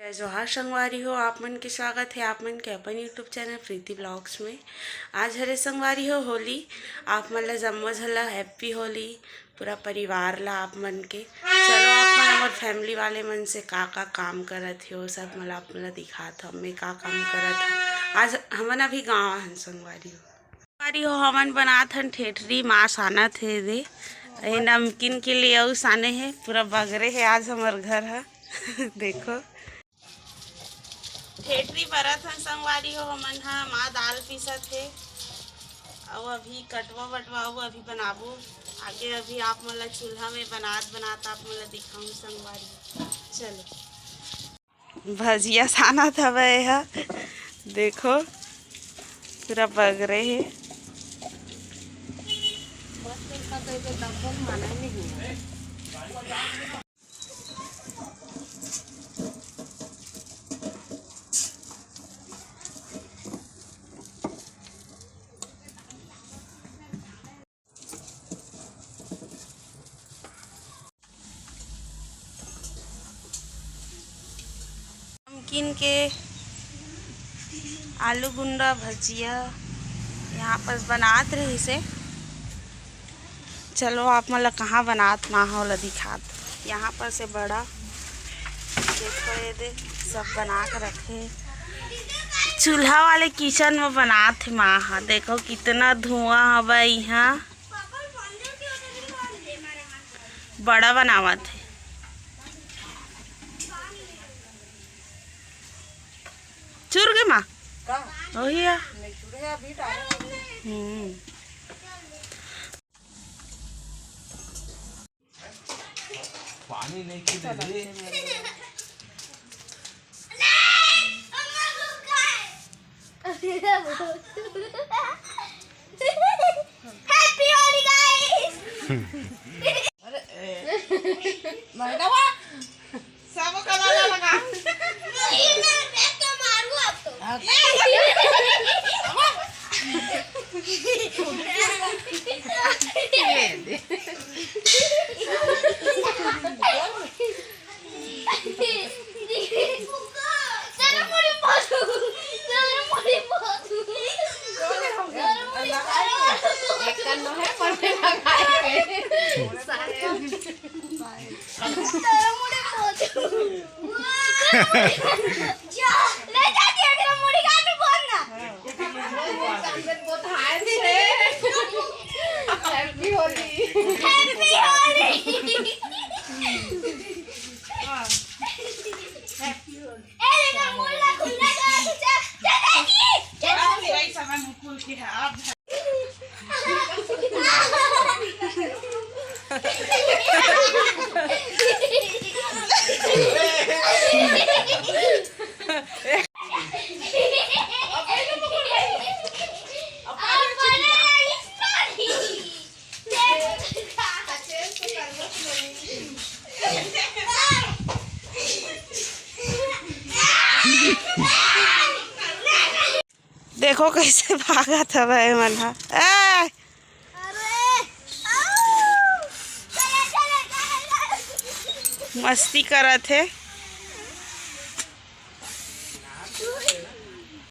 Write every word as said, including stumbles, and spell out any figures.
जय जोहार संगवारी हो, आप मन के स्वागत हे आप मन के अपन YouTube चैनल प्रीति ब्लॉग्स में। आज हरे संगवारी हो होली, आप मन ला जम्मो झन ला हैप्पी होली। पूरा परिवार ला आप मन के। चलो, आप मन हमर फैमिली वाले मन से का का काम करत हो, सब मन ला आप मन ला दिखात हव, मैं का काम करत हव। आज हमन अभी गाँव हन संगवारी हो। संगवारी हो, हमन बनात हन ठेठरी, माँ सानत हे दे। ये नमकीन के लिए अउ साने हे, पूरा बगरे हे आज हमर घर ह। देखो, ठेठरी बरत हन संगवारी हो, हमन ह माँ दाल पीसत हे। अउ अभी कटवा वटवा अउ अभी बनाबो आगे, अभी आप मन ला चूल्हा में बनात बनात आप मन ला दिखाऊं संगवारी। चलो, भजिया सानत हवय ह, देखो पूरा बगरे हे। नमकीन के आलू गुंडा भजिया यहाँ पर बनात रहिस हे। चलो, आप मन ला कहाँ बनात माँ हो ला दिखात। यहाँ पर से बड़ा देखो, ये दे सब बना के रखे। चूल्हा वाले किचन में बनात हे माँ ह। देखो कितना धुआं हवय यहाँ। बड़ा बनावत हे। चुर गे माँ। का? वही है। नहीं चुरे, अभी डाले। हम्म। पानी नहीं खिले रे। Happy Holi, guys! अरे, ए, मैडम, सब कलर लगा। नहीं, मैं, मैं तो मारू अब तो। हाँ। ये दे। एक कन्नो है, पर लगाए के। सारे। जा, ले जा, तेरे मुड़ी का भी बोलना। Happy Holi। Happy Holi। ए, देखो, मुल्ला खुल्ला, जा, जा, जा, जा, जा। देखो कैसे भागत हवय ए मन ह। ए! मस्ती करत हे।